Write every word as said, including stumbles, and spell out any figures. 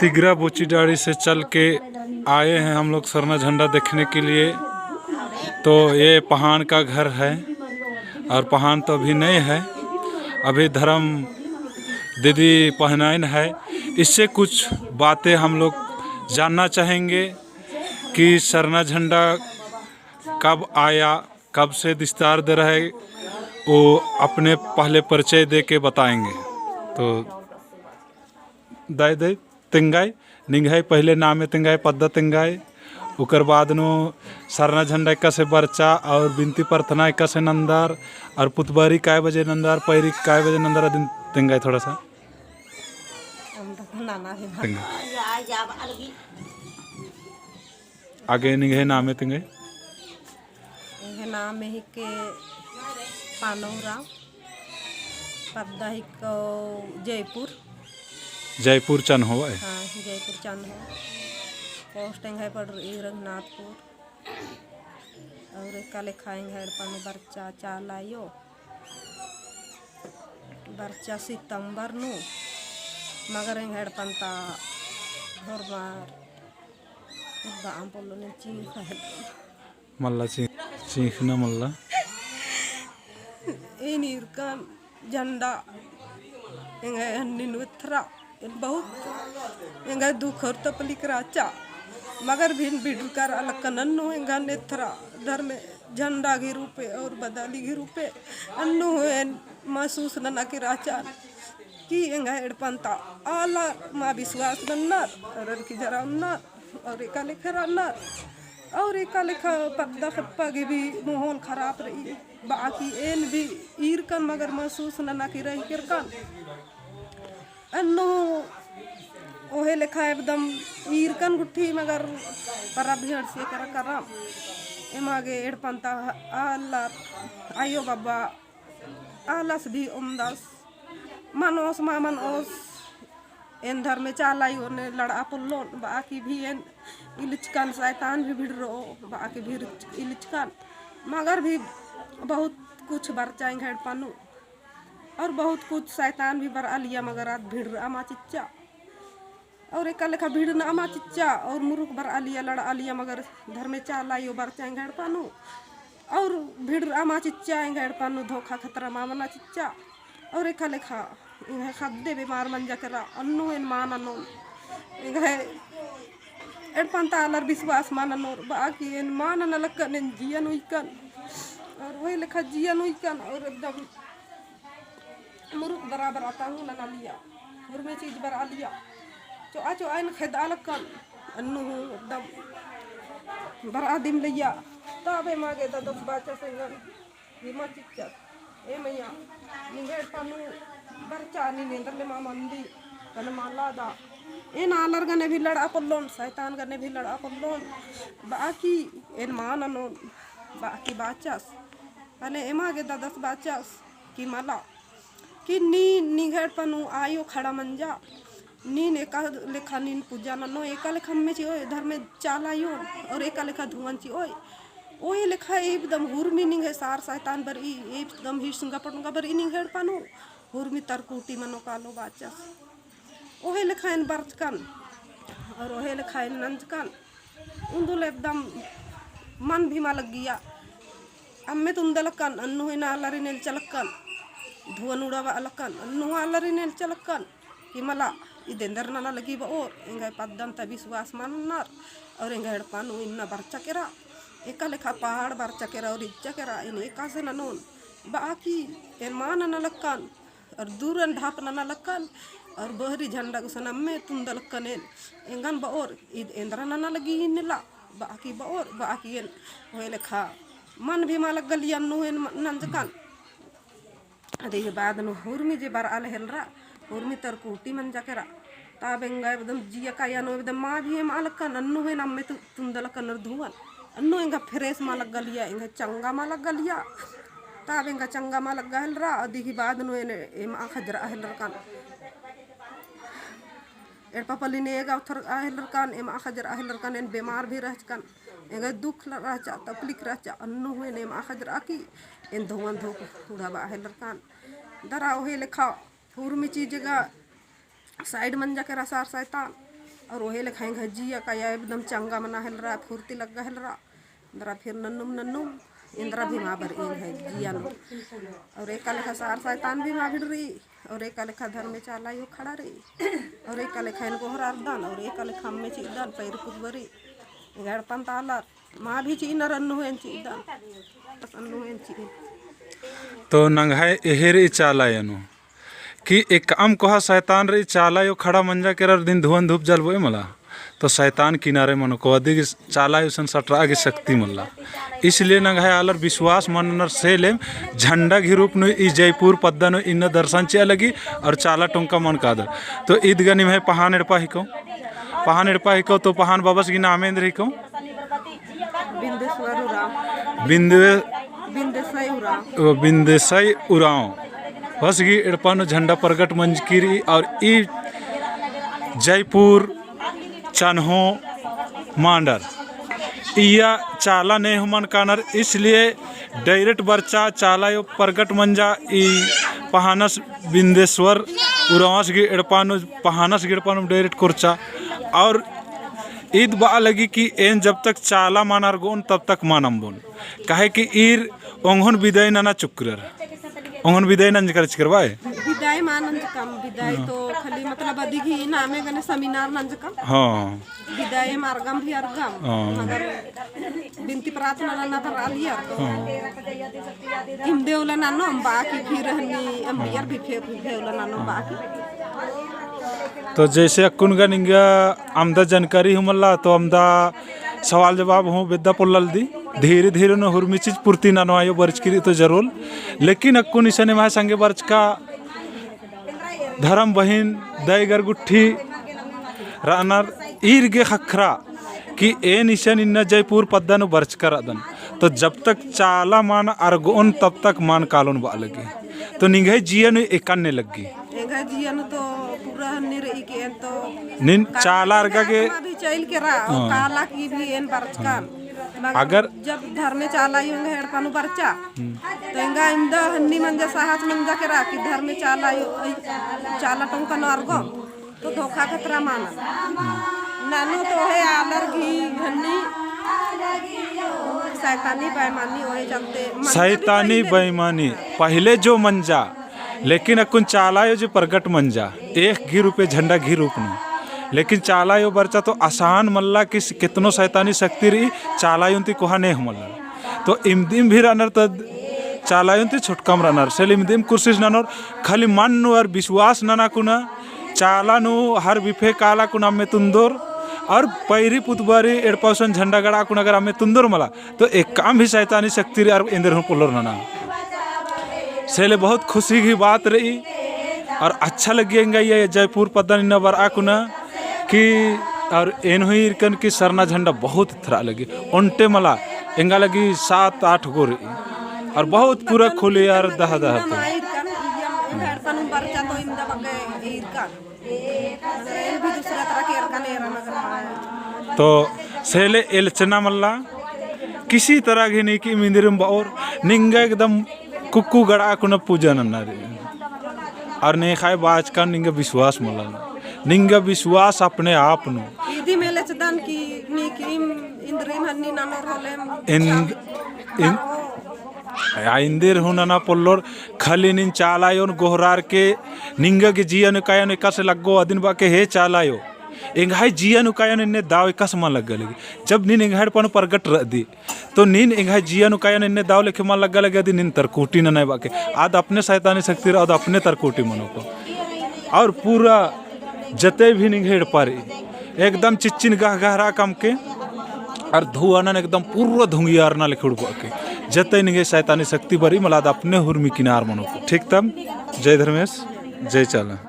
तिगरा बोचीडाड़ी से चल के आए हैं हम लोग सरना झंडा देखने के लिए। तो ये पहान का घर है और पहान तो अभी नहीं है, अभी धर्म दीदी पहनाइन है। इससे कुछ बातें हम लोग जानना चाहेंगे कि सरना झंडा कब आया, कब से विस्तार दे रहा है, वो अपने पहले परिचय दे के बताएंगे। तो दाई, दाई तेंगाई, निंग्है पहले नामे तेंगाई, पद्दा तेंगाई, उकर बाद नू सरना झंडा एकासे बरचा और बिनती प्रार्थना एकासे नंदर और पुतबारी काय बजे नंदर, पैरी काय बजे नंदर, अदिन तेंगाई थोड़ा सा। तेंगाई। आगे निंग्है नामे तेंगाई। एंग्है नाम हिके पानौरा, पद्दा हिके जयपुर। जयपुर चन्हो है? हाँ, जयपुर चन्हो। पोस्ट एंग्है पड़रई रघुनाथपुर। और एका लेखा एंग्है एड़पा नू बरचा चाला आयो। बरचा सितंबर नू, मगर एंग्है एड़पन ता घोरमार बाम पोल्लो ने चींख है। मल्ला चींख, चींखना मल्ला। एन ईरकन झंडा एंग्है हन्नी नू एथरा, एन बहुत एंग्है दुख और तपलीक रहचा, मगर भी एन बिडरकर अलकन अन्नु एंगन एथरा धर्मे झंडा गही रूपे और बदाली गही रूपे अन्नु एन महसूस नना के रहचा कि एंग्है एड़पन ता आलर मा विश्वास नन्नर और अरखी जरा उन्नर और एका लेखा रअनर और एका लेखा पद्दा खप्पा गे भी माहौल खराब रई। बाकी एन भी ईरकन मगर महसूस नना की रई केरकन। अन्नु ओहे लेखा एकदम ईरकन गुट्ठी मगर परब भी हड़सिया केरा करम। एमा गे एड़पन ता आलर आयो बाबा आलस भी ओमदस मनोस मा मनोस एन धर्मे चाला आयो ने लड़आ पोल्लोन, बाकी भी एन इलिचकन, सैतान भी भिड़रओ, बाकी भी इलिचकन, मगर भी बहुत कुछ बरचा एंग्है एड़पा नू, और बहुत कुछ सैतान भी बरआ लिया, मगर आद भिड़रआ मा चिच्चा। और एका लेखा भिड़ना मा चिच्चा, और मुरुख बरआ लिया, लड़आ लिया, मगर धर्मे चाला आयो बरचा एंग्है एड़पा नू, और भिड़रआ मा चिच्चा, एंग्है एड़पा नू धोखा खतरा मा मना चिच्चा। और एका लेखा एंग्है ख़द्दे बेमार मंजा केरा, अन्नु एन मा ननोन। एंग्है एड़पन ता आलर विश्वास मा ननोर, बाकी एन मा नना लक्कन, एन जियन उइकन। और ओहे लेखा जियन उइकन, और एकदम मुरुख बराबर अतंग नना लिया, हुरमी चीज बरआ लिया। चोआ चोआ एन खेदआ लक्कन, अन्नु हूँ एकदम बरआ दिम लिया। तबे मा गे ददस बाचस एंगन, हिमा चिच्चस, ए मइया, निंग्है एड़पा नू बरचा, नीन एन्देरले मा मंदी, तने मा लदा। एन आलर गने भी लड़आ पोल्लोन, सैतान गने भी लड़आ पोल्लोन, बाकी एन मा ननोन, बाकी बाचस। तने एमा गे ददस बाचस कि मला कि नीन निंग्है एड़पा नू आयो खड़ा मंजा, नीन एका लेखा नीन पूजा ननो, एका लेखा अम्मे चिओय, धर्मे चाला आयो, और एका लेखा धुवन चिओय। ओहे लेखा एकदम हुरमी निंग्है सार सैतान बरई, एकदम हिसुंगा पटुंगा बरई निंग्है एड़पा नू, हुरमी तरकुटी मनो कालो बाचस। ओहे लेखा एन बरचकन, और ओहे लेखा एन नंजकन। उन्दुल एकदम मन भी मा लग्गिया। अम्मे तुन्दलकन, अन्नु हूँ एन आलारिन एल्चलकन, धुवन उड़ाबअलकन, अन्नु हूँ आलारिन एल्चलकन, कि मला, इद एन्देर नना लगी बओर, एंग्है पद्दन ता विश्वास मा नन्नर, और एंग्है एड़पा नू इन्ना बरचा केरा, एका लेखा पहाड़ बरचा केरा और इज्जा केरा, एन एकासे ननोन, बाकी एन मा नना लक्कन, और दूरन ढाप नना लक्कन, और बहरी झंडा गुसन अम्मे तुन्दलकन एन, एंगन बओर, इद एन्देर नना लगी इन्नेला, बाकी बओर, बाकी एन, ओहे लेखा, मन भी मा लग्गलिया अन्नु हूँ एन नंजकन। अदी ही बाद नू हुरमी जे बरआ ले हेलरा, हुरमी तरकुटी मंजा केरा, तब एंगा एकदम जिया काया नू एकदम मा भी एमआ लक्कन, अन्नु हूँ एन अम्मे तु-, तुन्दलकन और धुवन। अन्नु एंगा fresh मा लग्गलिया, एंगा चंगा मा लग्गलिया। तब एंगा चंगा मा लग्गा हेलरा, अदी ही बाद नू एन एमआ खजरआ हेलरकन। एड़पा पल्ली ने एगा उथरआ हेलरकन, एमआ खजरआ हेलरकन, एन बेमार भी रहचकन। एंगा दुख रहचा, तपलिक रहचा, अन्नु हूँ एन एमआ खजरआ की, एन धुवन धोक उड़ाबआ हेलरकन। दरा ओहे लेखा हुरमी चीज गा side मंजा केरा सार सैतान। और ओहे लेखा एंग्है जिया काया एकदम चंगा मना हेलरा, फुर्ती लग्गा हेलरा। एन्दरा फिर नन्नुम नन्नुम, एन्दरा भी मा बरई एंग्है जिया नू। और एका लेखा सार सैतान भी मा भिड़रई, और एका लेखा धर्मे चाला अयो खड़ा रई, और एका लेखा एन गोहरारदन, और एका लेखा अम्मे चिअदन, पैर पुतबरी, एंग्है एड़पन ता आलर, मा भी चिअनर अन्नु एन चिअदन, बस अन्नु एन चिअन। तो नंग्है एहे रई चाला अयो नू। कि एकअम कोहा सैतान रई चाला अयो खड़ा मंजा केरर दिन धुवन धूप जलबोए मला। तो सैतान किनारे मनो को अदी कि चाला अयो सन सटरा गे शक्ति मल्ला। इसलिए नंग्है आलर विश्वास मननर से लेम झंडा घी रूप नू ई जयपुर पद्दा नू इन्ना दर्शन चिआ लगी और चाला टोंका मन कादर। तो ईद गा निम्है पहान एड़पा हिको। पहान एड़पा हिको तो पहान बाबस गही नामे एन्देर हिको। बिंदेश्वर उराँव। बिंदे- बिंदेसई उराँव। ओ, बिंदेसई उराँव। होस गही एड़पा नू झंडा प्रगट मंजकी रई और ई जयपुर चन्हो मांडर। इया चाला ने हूँ मन कानर, इसलिए direct बरचा चाला अयो प्रगट मंजा ई पहानस बिंदेश्वर उराँवस गही एड़पा नू, पहानस गही एड़पा नू direct कोरचा। और ईद बआ लगी कि एन जब तक चाला मान अरगोन तब तक मान अम्बोन। काहे कि ईर ओंगोन बिदाई नना चुकरर। ओंगोन बिदाई नंजकर चिकर बाय? बिदाई मा नंजकम, बिदाई तो खाली मतलब अदी गही नामे गने seminar नंजकम। हाँ। बिदाई मा अरगम भी अरगम। हाँ। मगर बिनती प्रार्थना नना पर आलियर तो। हाँ। इमदे उल्ला ननोम बाकी फिर हन्नी अम्बियर भी फिर, फिर उल्ला ननोम बाकी। तो जैसे अक्कुन गा निंगा अमदा जानकारी हूँ मल्ला, तो अमदा सवाल जवाब हूँ बेद्दा पोल्लल दी। धीरे धीरे नू हुरमी चीज पूर्ति ननो अयो बरचकी रई तो जरूर। लेकिन अक्कुन इसन एम्है संगे बरचका धरम बहिन दई गर गुट्ठी रअनर ईर गे ख़क्खरा कि एन इसन इन्ना जयपुर पद्दा नू बरचका रअदन। तो जब तक चाला मान अरगोन तब तक मान कालोन बआ लगी। तो निंग्है जिया नू एकाने लग्गी। एंग्है जिया नू तो पूरा हन्नी रई कि एन तो नीन काला चाला अरगा गे आत्मा भी चइल केरा, हाँ। काला की भी एन बरचकन। मगर अगर जब धर्मे चाला अयो एंग्है एड़पा नू बरचा, हम्म। तो एंगा इमदा हन्नी मंजा साहस मंजा केरा कि धर्मे चाला अयो, अई, चाला टोंका नू अरगो, तो धोखा खतरा माना। हम्म। ननू तो हे आलर गही हन्नी सैतानी बेईमानी ओहे चलते मंजा भी सैतानी पहिले। बेईमानी पहिले जो मंजा, लेकिन अक्कुन चाला अयो जे प्रगट मंजा, एक घी रूपे झंडा घी रूप नू। लेकिन चाला अयो बरचा तो आसान मल्ला कि केतनो सैतानी शक्ति रई, चाला अयोन ती कोहा ने हूँ मल्ला। तो इमदिम भी रअनर तो चाला अयोन ती छुटकम रअनर। से ले इमदिम कोशिश ननोर, खाली मन नू और विश्वास नना कुना, चाला नू हर बिफे काला कुना अम्मे तुन्दोर, और पैरी पुतबारी एड़पा गुसन झंडा गड़ा कुना अगर अम्मे तुन्दोर मला, तो एकअम भी सैतानी शक्ति रई और एन्देर हूँ पोल्लोर नना। से ले बहुत खुशी की बात रई और अच्छा लग्गी एंगा ये जयपुर पद्दा नू इन्ना बरआ कुना कि और एन हूँ ईरकन कि सरना झंडा बहुत एथरआ लग्गी। ओन्टे मला एंगा लग्गी सात आठ गो रई और बहुत पूरा खुली और दहा दहा तो। तो से ले एल्चना मल्ला, किसी तरह घी नीकिम इन्द्रिम बओर, निंगा एकदम कुक्कु गड़ा कुना पूजा नन्ना रई। और नेख़ाय बाचकन निंगा विश्वास मल्ला, निंगा विश्वास अपने आप नू। इदी मेले चदन की नीकिम इन्द्रिम हन्नी ननोर होलेम। इन-, इन-, आ इन्देर हूँ नना पोल्लोर, खाली नीन चाला अयोन गोहरार के निंगा गे जिया नू काया नू एकासे लग्गो अदिन बअके हे चाला अयो। एंग्है जिया नू काया नू इन्ने दाव एकासे मल लग्गा लगी। जब नीन एंग्है एड़पा नू प्रगट रअदी, तो नीन एंग्है जिया नू काया नू इन्ने दाव लेखे मल लग्गा लगी अदिन नीन तरकुटी ननय बअके। आद अपने सैतानी शक्ति रई, आद अपने तरकुटी मनो को। और पूरा जते भी निंग्है एड़पा रई, एकदम चिच्चिन गहगहरा कमके, और धुआनन एकदम पूरा धुंगियारना लेखे उड़बअके। जते निंग्है सैतानी शक्ति बरई मला आद अपने हुरमी किनार मनो को। ठीक तब, जय धर्मेस, जय चाला।